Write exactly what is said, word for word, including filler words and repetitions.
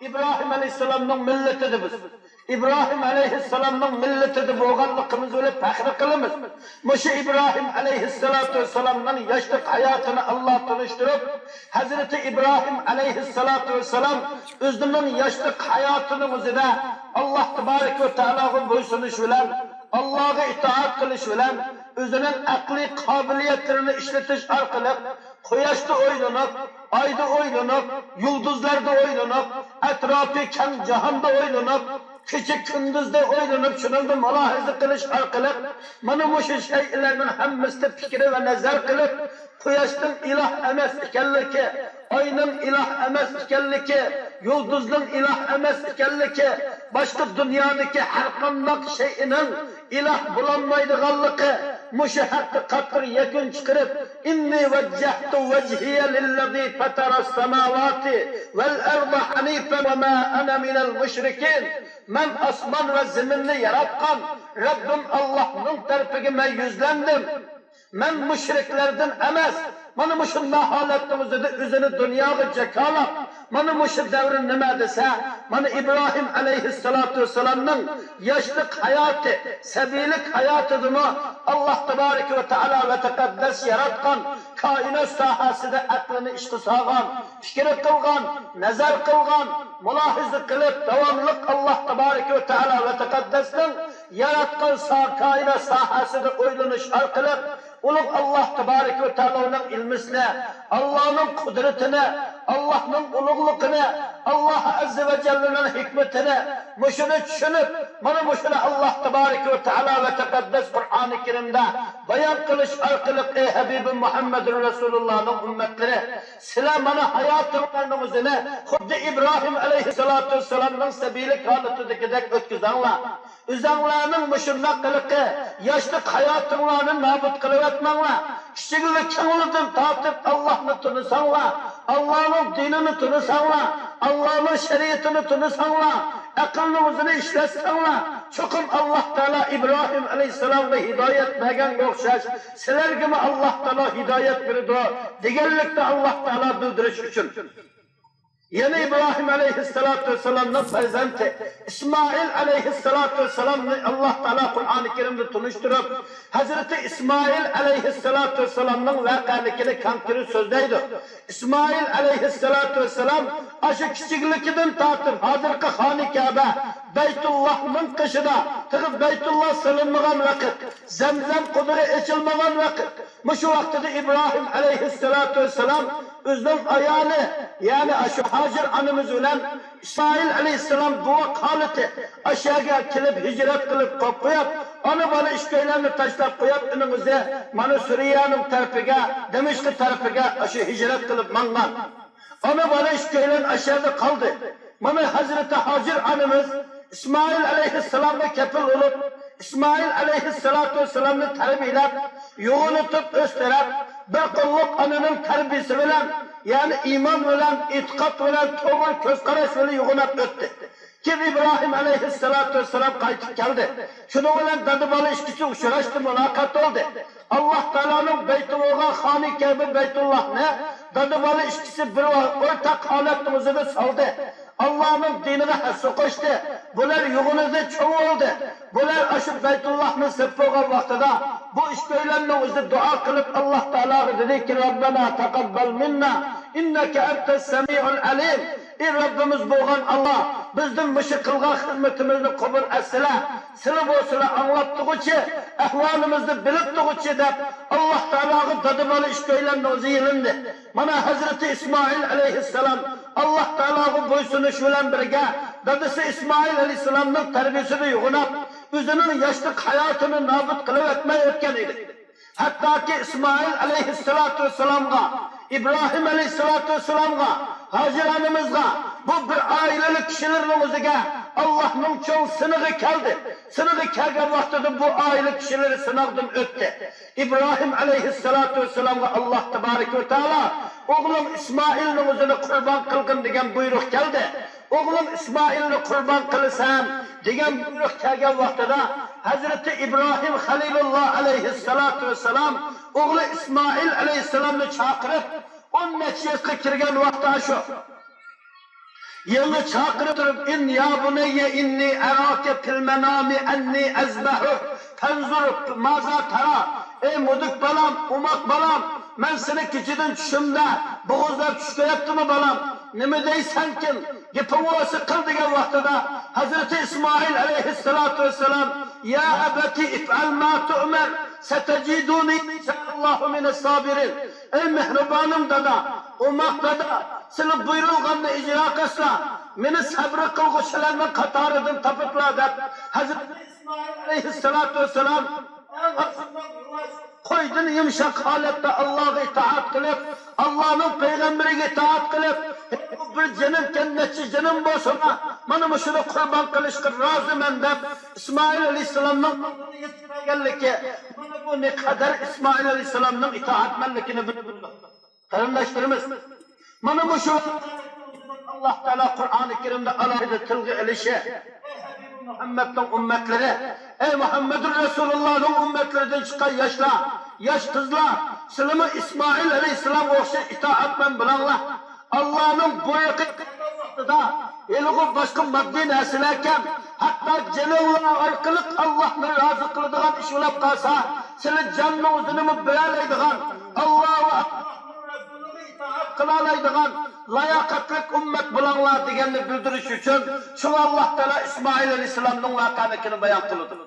ئىبراھىم ئەلەيھىسسالامنىڭ مىللىتىدە بىز. ئىبراھىم ئەلەيھىسسالامنىڭ مىللىتىدە بولغانلىقىمىز بىلەن پەخىر قىلىمىز. مۇشۇ ئىبراھىم ئەلەيھىسسالاتۇ ۋەسسالامنىڭ ياشلىق ھاياتىنى ئاللا تونۇشتۇرۇپ، ھەزرىتى ئىبراھىم ئەلەيھىسسالاتۇ ۋەسسالام ئۆزىنىڭ ياشلىق ھاياتىنىڭ ئۆزىدە ئاللا تەبارەك ۋە تائالاغا بويسۇنۇش بىلەن، ئاللاغا ئىتائەت قىلىش بىلەن، ئۆزىنىڭ ئەقلىي قابىلىيەتلىرىنى ئىشلىتىش ئارقىلىق، قۇياشتا ئويلىنىپ، ئايدا ئويلىنىپ، يۇلدۇزلاردا ئويلىنىپ، ئەتراپى كەڭ جاھاندا ئويلىنىپ، كېچە كۈندۈزدە ئويلىنىپ، شۇنىڭدا مۇلاھىزە قىلىش ئارقىلىق، مانا مۇشۇ شەيئىلەرنىڭ ھەممىسىدە پىكرى ۋە نەزەر قىلىپ، قۇياشنىڭ ئىلاھ ئەمەس ئىكەنلىكى، ئاينىڭ ئىلاھ ئەمەس ئىكەنلىكى، يۇلدۇزنىڭ ئىلاھ ئەمەس ئىكەنلىكى، باشقا دۇنيادىكى ھەرقانداق شەيئىنىڭ ئىلاھ بولالمايدىغانلىقى، مۇشۇ ھەقتە قاتتىق يەكۈن چىقىرىپ، إني وجهت وجهي للذي فطر السماوات والأرض حنيفا وما أنا من المشركين. مەن ئاسمان ۋە زېمىننى ياراتقان رەببىم ئاللاھنىڭ تەرىپىگە مەن يۈزلەندىم. مەن مۇشرىكلەردىن ئەمەس. مانا مۇشۇنداق ھالەتنىڭ ئۆزىدە ئۆزىنى دۇنياغا جاكالاپ، مانا مۇشۇ دەۋر نېمە دېسە، مانا ئىبراھىم ئەلەيھىسسالاتۇ ۋەسسالامنىڭ ياشلىق ھاياتى، سەبىيلىك ھاياتىدىمۇ ئاللا تەبارەك ۋە تائالا ۋە تەقەددەس ياراتقان كائىنات ساھەسىدە ئەقلىنى ئىشقا سالغان، پىكىر قىلغان، نەزەر قىلغان، مۇلاھىزە قىلىپ، داۋاملىق ئاللا تەبارەك ۋە تائالا ۋە تەقەددەسنىڭ ياراتقان سا-، كائىنات ساھەسىدە ئويلىنىش ئارقىلىق، ئۇلۇغ ئاللا تەبارەك ۋە تائالانىڭ ئىلمىسىنى، ئاللانىڭ قۇدرىتىنى، ئاللانىڭ ئۇلۇغلۇقىنى، ئاللا ئەززە ۋە جەللىنىڭ ھېكمىتىنى، مۇشۇنى چۈشىنىپ، مانا مۇشۇنى ئاللا تەبارەك ۋە تائالا ۋە تەقەددەس قۇرئانى كەرىمدە بايان قىلىش ئارقىلىق، ئەي ھەبىبىم مۇھەممەدۇر رەسۇلۇللانىڭ ئۈممەتلىرى، سىلەر مانا ھاياتىڭلارنىڭ ئۆزىنى خۇددى ئىبراھىم ئەلەيھىسسالاتۇ ۋەسسالامنىڭ سەبىيلىك ھالىتىدىكىدەك ئۆتكۈزۈڭلار. ئۆزۈڭلارنىڭ مۇشۇنداق قىلىقى، ياشلىق ھاياتىڭلارنى نابۇت قىلىۋەتمەڭلار. كىچىكلا كۆڭلىدىن تارتىپ ئاللاھنى تونۇساڭلار، ئاللانىڭ دىنىنى تونۇساڭلار، ئاللانىڭ شەرىئىتىنى تونۇساڭلار، ئەقىلنىڭ ئۆزىنى ئىشلەتسەڭلار، چوقۇم ئاللا تائالا ئىبراھىم ئەلەيھىسسالامغا ھىدايەت بەرگەنگە ئوخشاش، سىلەرگىمۇ ئاللا تائالا ھىدايەت بېرىدۇ، دېگەنلىكنى ئاللا تائالا بىلدۈرۈش ئۈچۈن. يەنە ئىبراھىم ئەلەيھىسسالاتۇ ۋەسسالامنىڭ پەرزەنتى ئىسمائىل ئەلەيھىسسالاتۇ ۋەسسالامنى ئاللا تائالا قۇرئانى كەرىمدە تونۇشتۇرۇپ، ھەزرىتى ئىسمائىل ئەلەيھىسسالاتۇ ۋەسسالامنىڭ ۋەقەلىكىنى كەڭ كۆرۈپ سۆزلەيدۇ. ئىسمائىل ئەلەيھىسسالاتۇ ۋەسسالام ئاشۇ كىچىكلىكىدىن تارتىپ ھازىرقى خانى كەبە، بەيتۇللاھنىڭ قېشىدا، تېخى بەيتۇللاھ سېلىنمىغان ۋاقىت، زەمزەم قۇدۇقى ئېچىلمىغان ۋاقىت، مۇشۇ ۋاقتىدا ئىبراھىم ئەلەيھىسسالاتۇ ۋەسسالام ئۆزىنىڭ ئايالى، يەنى ئاشۇ ھاجىر ئانىمىز بىلەن ئىسمائىل ئەلەيھىسسالام بوۋاق ھالىتى ئاشۇ يەرگە كېلىپ ھىجرەت قىلىپ قويۇپ قويۇپ، ئانا بالا ئىككىيلەننى تاشلاپ قويۇپ، ئۇنىڭ ئۆزى مانا سۈرىيەنىڭ تەرىپىگە، دىمىشق تەرىپىگە ئاشۇ ھىجرەت قىلىپ ماڭغان. ئانا بالا ئىككىيلەن ئاشۇ يەردە قالدى. مانا ھەزرىتى ھاجىر ئانىمىز ئىسمائىل ئەلەيھىسسالامغا كەپىل بولۇپ، ئىسمائىل ئەلەيھىسسالاتۇ ۋەسسالامنى تەربىيەلەپ، يوغىنىتىپ ئۆستۈرۈپ، بىر قوللۇق ئانىنىڭ تەربىيىسى بىلەن، يەنى ئىمان بىلەن، ئېتىقاد بىلەن، توغرا كۆز قاراش بىلەن يوغىناپ ئۆتتى. كېيىن ئىبراھىم ئەلەيھىسسالاتۇ ۋەسسالام قايتىپ كەلدى. شۇنىڭ بىلەن دادا بالا ئىككىسى ئۇچراشتى، مۇلاقات بولدى. ئاللا تائالانىڭ بەيتى بولغان خانى كەبە بەيتۇللاھنى دادا بالا ئىككىسى بىر ۋا-، ئورتاق ھالەتنىڭ ئۆزىدە سالدى. ئاللانىڭ دىنىغا ھەسسە قوشتى. بۇلار يوغىنىدى، چوڭ بولدى. بۇلار ئاشۇ بەيتۇللاھنى سېلىپ بولغان ۋاقتىدا بۇ ئىككىيلەننىڭ ئۆزى دۇئا قىلىپ ئاللا تائالاغا دېدىكى، رەببەنا تەقەببەل مىننا ئىننەكە ئەنتەس سەمىئۇل ئەلىم. ئى رەببىمىز بولغان ئاللا، بىزدىن مۇشۇ قىلغان خىزمىتىمىزنى قوبۇل ئەتسىلە، سىلە بولسىلا ئاڭلاپ تۇغۇچى، ئەھۋالىمىزنى بىلىپ تۇغۇچى دەپ، ئاللا تائالاغا دادا بالا ئىككىيلەننىڭ ئۆزى يېلىندى. مانا ھەزرىتى ئىسمائىل ئەلەيھىسسالام ئاللا تائالاغا بويسۇنۇش بىلەن بىرگە، دادىسى ئىسمائىل ئەلەيھىسسالامنىڭ تەربىيىسىدە يوغىناپ، ئۆزىنىڭ ياشلىق ھاياتىنى نابۇت قىلىۋەتمەي ئۆتكەن ئىدى. ھەتتاكى ئىسمائىل ئەلەيھىسسالاتۇ ۋەسسالامغا، ئىبراھىم ئەلەيھىسسالاتۇ ۋەسسالامغا، ھاجىر ئانىمىزغا بۇ بىر ئائىلىلىك كىشىلەرنىڭ ئۆزىگە ئاللانىڭ چوڭ سىنىقى كەلدى. سىنىقى كەلگەن ۋاقتىدا بۇ ئائىلە كىشىلىرى سىناقتىن ئۆتتى. ئىبراھىم ئەلەيھىسسالاتۇ ۋەسسالامغا ئاللا تەبارەك ۋە تائالا ئوغلۇڭ ئىسمائىلنىڭ ئۆزىنى قۇربان قىلغىن دېگەن بۇيرۇق كەلدى. ئوغلۇم ئىسمائىلنى قۇربان قىلىسەن دېگەن بۇيرۇق كەلگەن ۋاقتىدا، ھەزرىتى ئىبراھىم خەلىلۇللا ئەلەيھىسسالاتۇ ۋەسسالام ئوغلى ئىسمائىل ئەلەيھىسسالامنى چاقىرىپ، ئون نەچچە ياشقا كىرگەن ۋاقتى ئاشۇ. يېڭى چاقىرىپ تۇرۇپ، «إن يا بني إني أراك في المنام أني أذبحك فانظر ماذا ترى؟» ئەي مۇدۇك بالام، ئوماق بالام، مەن سېنى كېچىدىن چۈشۈمدە بوغۇزلاپ چۈش كۆرەتتىمۇ بالام؟ نېمە دەيسەنكىن؟ گېپىڭ بولسا قىل دېگەن ۋاقتىدا، ھەزرىتى ئىسمائىل ئەلەيھىسسالاتۇ ۋەسسالام، «يا أبت افعل ما تؤمر ستجدني إن شاء الله من الصابرين». ئەي مېھرىبانىم دادا، ئوماق دادا، سېنى بۇيرۇلغاننى ئىجرا قىلسا، مېنى سەبرى قىلغۇچىلارنىڭ قاتارىدىن تاپىتلا، دەپ، ھەزرىتى ئىسمائىل ئەلەيھىسسالاتۇ ۋەسسالام ئەڭ ئاشۇنداق يۇۋاش، قويدىن يۇمشاق ھالەتتە ئاللاغا ئىتائەت قىلىپ، ئاللانىڭ پەيغەمبىرىگە ئىتائەت قىلىپ، «بۇ بىر جېنىمكەن، نەچچە جېنىم بولسىمۇ، مانا مۇشۇنى قۇربان قىلىشقا رازىمەن» دەپ، ئىسمائىل ئەلەيھىسسالامنىڭ ئالدىغا يېتىشكەنلىكى، مانا بۇ نەقەدەر ئىسمائىل ئەلەيھىسسالامنىڭ ئىتائەتمەنلىكىنى بىلدۈرىدۇ. قېرىنداشلىرىمىز، مانا مۇشۇ ئاللاھ تائالا قۇرئانى كەرىمدە ئالاھىدە تىلغا ئېلىشى، مۇھەممەدنىڭ ئۈممەتلىرى، ئەي مۇھەممەدۇر رەسۇلۇللاھنىڭ ئۈممەتلىرىدىن چىققان ياشلار، ياش قىزلار، سىلىمۇ ئىسمائىل ئەلەيھىسسالامغا ئوخشاش ئىتائەتمەن بولۇڭلار. ئاللاھنىڭ بۇيرۇقى ۋاقتىدا ھېلىغۇ باشقا ماددىي نەرسىلەركەن، ھەتتا جېنىڭلار ئارقىلىق ئاللاھنى رازى قىلىدىغان ئىش بولۇپ قالسا، سىلى جاننىڭ ئۆزىنىمۇ بېرەلەيدىغان، ئاللاھ ۋە ئاللاھنىڭ رەسۇلىغا ئىتائەت قىلالايدىغان لاياقەتلىك ئۈممەت بولۇڭلار دېگەننى بىلدۈرۈش ئۈچۈن، شۇڭا ئاللاھ تائالا ئىسمائىل ئەلەيھىسسالامنىڭ ۋەقەلىكىنى بايان قىلىدۇ.